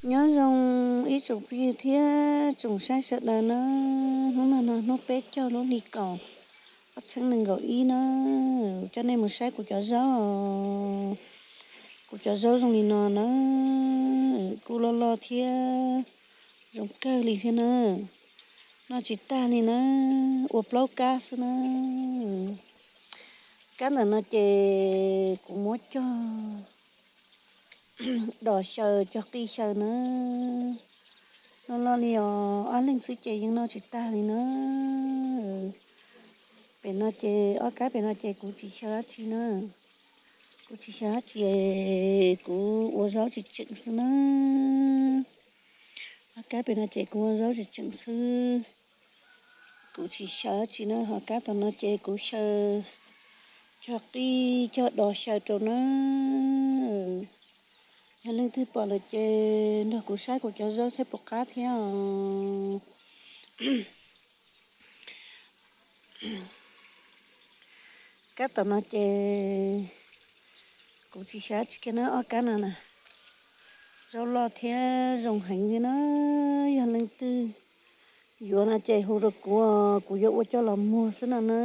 Nyob zoo ib tsoom phooj ywg thiab tsoom saib sawv daws na. Hnub no no hnub peb caug lub hli kaum, ob txhiab nees nkaum ib na, coj nej mus saib kuv cov zaub. Kuv cov zaub zoo li no na, kuj loj loj thiab zoo kawg li thiab na. Noj tsis tag li na, ua plaub kab xwb na. Kab ntawm no ces kuv muab cog dos xyaw, cog qij xyaw na. Loj loj li os, ob leeg xwb ces yeej noj tsis tag li na. Pem no ces ob kab pem no ces kuv tsis xyaw dab tsi na. Kuv tsis xyaw dab tsi, kuv ua zaub tseem tseem xwb na. Ob kab pem no ces kuv ua zaub tseem tseem xwb. Kuv tsis xyaw dab tsi na, ho kab tom no ces kuv xyaw, cog qij cog dos xyaw rau na. Yog leej twg pom lawm ces nrog kuv saib kuv cov zaub saib puas qab thiab os. Kab tom no ces kuv tsis xyaw dab tsi kiag na, ob kab no na. Zaub loj thiab zoo heev li na. Yog leej twg yuav no ces hu rau kuv, kuv yuav ua coj los muag xwb no na.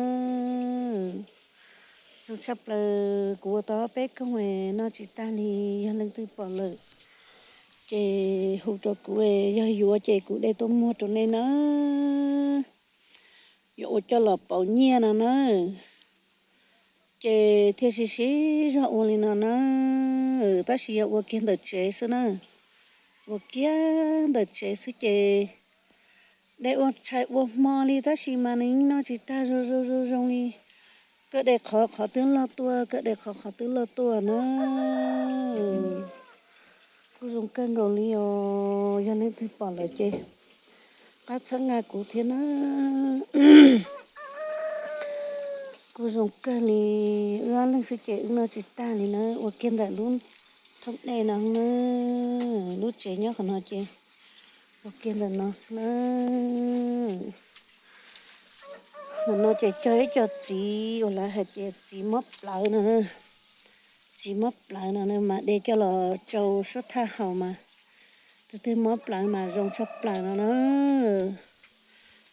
Zoo tshaj plaws, kuv ua tau peb koog noj tsis tag li. Yog leej twg pom lawm ces hu rau kuv, yog yuav ces kuv de tuaj muag rau nej na. Yuav ua coj los pauv nyiaj no na. Ces thiaj siv siv zog ua li no na. Tab sis yog ua kiag ntawm tsev xwb na. Ua kiag ntawm tsev xwb ces de ua tshais ua hmo li tab sis mas nws noj tsis tag zoo zoo zoo zoo li. Koj de qhov qhov twb loj tuaj, koj de qhov qhov twb loj tuaj na. Kuj zoo kawg nkaus li os, yog leej twg pom lawm ces qab txhawb nqa kuv thiab na. Kuj zoo kawg li, wb ob leeg xwb ces wb noj tsis tag li na, ua kiag ntawm lub thoob dej no na, lub tsev nyob qhov no ces ua kiag ntawm no xwb na. Ntawm no ces cog ib co txiv uas lawv hais tias txiv mob plawv no, txiv mob plawv no mas de coj los tsau suab thaj haus mas, tus twg mob plawv mas zoo tshaj plaws no na.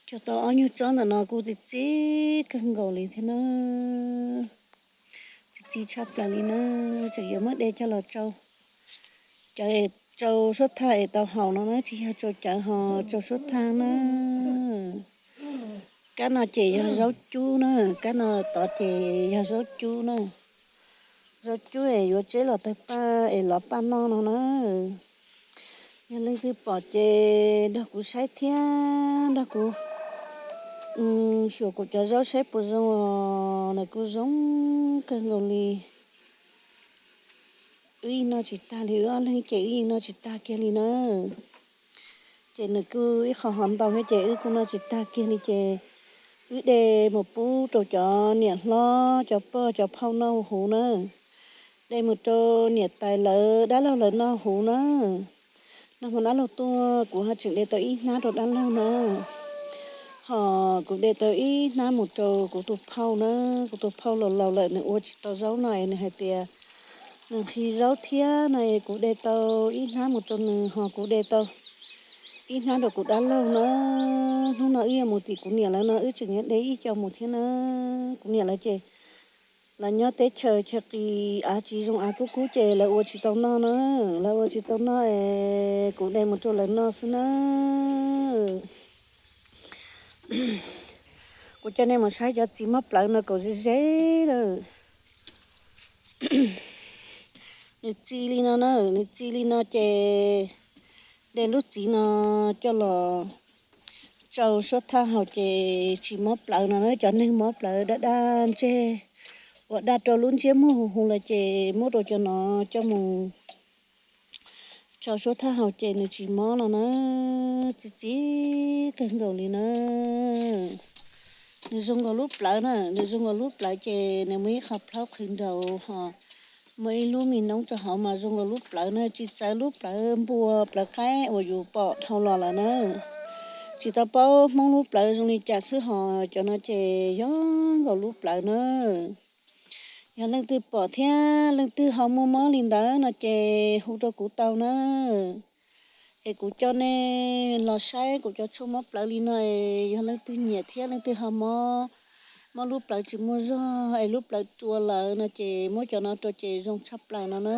Cog tau ob nyuag tsob ntawm no kuj txi txiv kawg nkaus li thiab na. Txi txiv tshaj plaws li na, tseem yuav muab de coj los tsau, cawv es tsau suab thaj es tau haus no na, tsis yog tsau cawv ho tsau suab thaj na. Kab no ces yog zaub cub na, kab no tod ces yog zaub cub na. Zaub cub es yuav tseb los tawg paj es lov paj noj no na. Yog leej twg pom ces nrog kuv saib thiab nrog kuv xyuas kuv cov zaub saib puas zoo os, nws kuj zoo kawg nkaus li. Wb yeej noj tsis tag li, wb ob leeg ces wb yeej noj tsis tag kiag li na. Ces nws kuj ib qho hov ntau thiab ces wb kuj noj tsis tag kiag li ces wb de mus pub rau cov niam hlob cov pog cov phauj noj huv na. De mus rau niam tais lawv dab laug lawv noj huv na. Nag hmo dab laug tuaj kuv ho tseem de tau ib hnab rau dab laug na. Ho kuv de tau ib hnab mus rau kuv tus phauj na. Kuv tus phauj laus laus lawm nws ua tsis tau zaub no es nws hais tias nws nqhis zaub thiab no es kuv de tau ib hnab mus rau nws ho kuv de tau ib hnab rau kuv dab laug na. Hnub no wb yuav mus tim kuv niam lawv no wb tseem yuav de ib co mus thiab na. Kuv niam lawv ces lawv nyob teb chaws chaw qis av tsis zoo av kub kub ces lawv ua tsis tau noj na. Lawv ua tsis tau noj es kuv de mus rau lawv noj xwb na. Kuv coj nej mus saib cov txiv mob plawv no kom ze ze lawm. Nws txi li no na, nws txi li no ces de lub txiv no coj los tsau suab thaj haus ces tsis mob plawv no na. Cov neeg mob plawv daj daj ntseg uas daj rau lub ntsiab muag hu hu lawm ces muab rau cov no coj mus tsau suab thaj haus ces nws tsis mob no na. Txi txiv kawg nkaus li na. Nws zoo nkaus lub plawv na, nws zoo nkaus lub plawv ces nws muaj ib qho plaub qhwv nraud ho muaj ib lub me noob rau hauv mas zoo nkaus lub plawv na, tsis txawv lub plawv npua plawv qaib uas yus pom dhau los lawm na. Tsis tau paub Hmoob lub plawv zoo li cas xwb ho cov no ces yog nkaus lub plawv na. Yog leej twg pom thiab leej twg ho muaj mob li ntawd no ces hu rau kuv tau na. Es kuv coj nej los saib kuv cov tshuaj mob plawv li no, yog leej twg nyiam thiab leej twg ho mob, mob lub plawv tsis muaj zog es lub plawv rua lawm no ces muab cov no rau ces zoo tshaj plaws no na.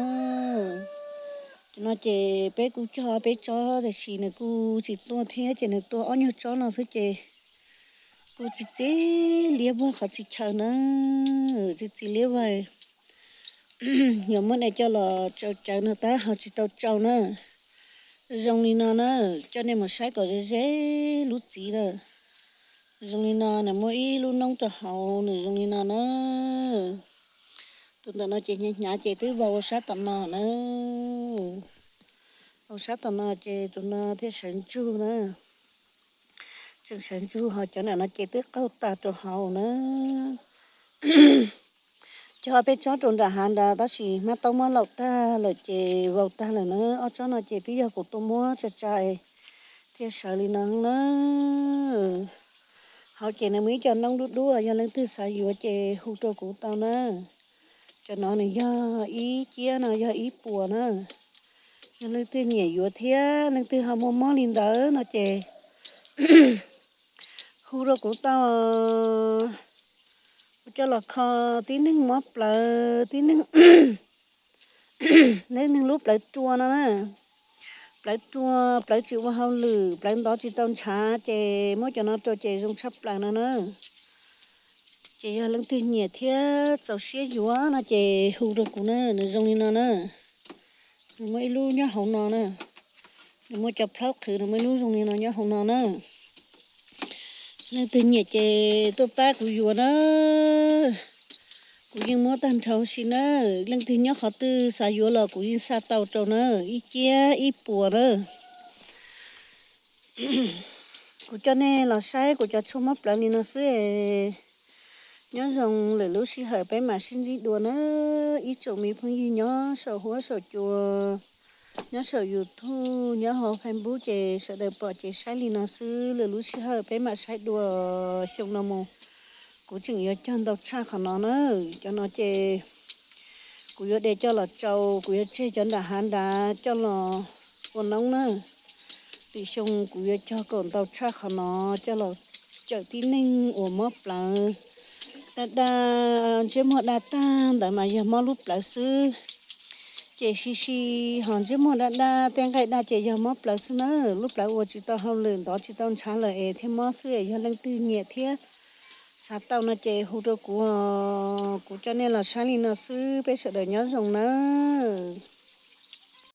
Cov no ces peb kuj cog peb tsob tiam sis nws kuj tsis tuaj thiab ces nws tuaj ob nyuag tsob no xwb ces kuj txi txiv liab vog qhov txhia chaw na, txi txiv liab vog. Yuav muab nej coj los tsau tsawv no tab ho tsis tau tsau na. Zoo li no na, coj nej mus saib kom ze ze lub txiv na. Zoo li no, nws muaj ib lub noob rau hauv, nws zoo li no na. Tus ntawm no ces hnyav hnyav ces twb vau ua sab tom no na. Vau sab tom no ces tus no thiaj sawv ntsug na. Tseem sawv ntsug ho cov ntawm no ces twb qaug tag rau hauv na. Cog peb tsob rau nram hav nrad tab sis hmab taub muab laum tag lawm ces vau tag lawm na. Ob tsob no ces twb yog kuv tuaj muab tsa tsa thiaj sawv li no na. Hauv ces nws muaj ib co noob dub dub, yog leej twg xav yuav ces hu rau kuv tau na. Cov no nws yog ib ciab no yog ib puas na. Yog leej twg nyiam yuav thiab leej twg ho muaj mob li ntawd no ces hu rau kuv tau. Kuv coj los kho tib neeg mob plawv, tib neeg, tib neeg lub plawv rua no na. Plawv rua, plawv tsis ua hauj lwm, plawv ntov tsis tau ntshav ces muab cov no rau ces zoo tshaj plaws no na. Ces yog leej twg nyiam thiab txaus siab yuav no ces hu rau kuv na, nws zoo li no na. Nws muaj ib lub nyob hauv no na. Nws muaj cov plhaub qhwv, nws muaj ib lub zoo li no nyob hauv no na. Leej twg nyiam ces tuaj pab kuv yuav na. Kuv yeej muab tag nrho huv si na. Leej twg nyob qhov twg xav yuav los kuv yeej xa tau rau na, ib ciab ib puas na. Kuv coj nej los saib kuv cov tshuaj mob plawv li no xwb es. Nyob zoo, lwm lub sij hawm peb mam sib ntsib dua na. Ib tsoom me phooj ywg nyob saum huab saum cua, nyob saum YouTube, nyob hauv Facebook ces sawv daws pom ces saib li no xwb, lwm lub sij hawm peb mam saib dua. Xyoo no mus kuv tseem yuav cog ntau tshaj qhov no na. Cov no ces kuv yuav de coj los tsau, kuv yuav tseg cov nram hav nrad coj los ua noob na. Lwm xyoo kuv yuav cog kom ntau tshaj qhov no coj los cawm tib neeg uas mob plawv, daj daj, ntsiab muag daj tag ntawd mas yog mob lub plawv xwb. Ces si si ho ntsiab muag daj daj, tej nqaij daj ces yog mob plawv xwb na. Lub plawv ua tsis tau hauj lwm, ntov tsis tau ntshav lawm es thiaj mob xwb. Yog leej twg nyiam thiab xav tau no ces hu rau kuv. Kuv coj nej los saib li no xwb, peb sawv daws nyob zoo nawb.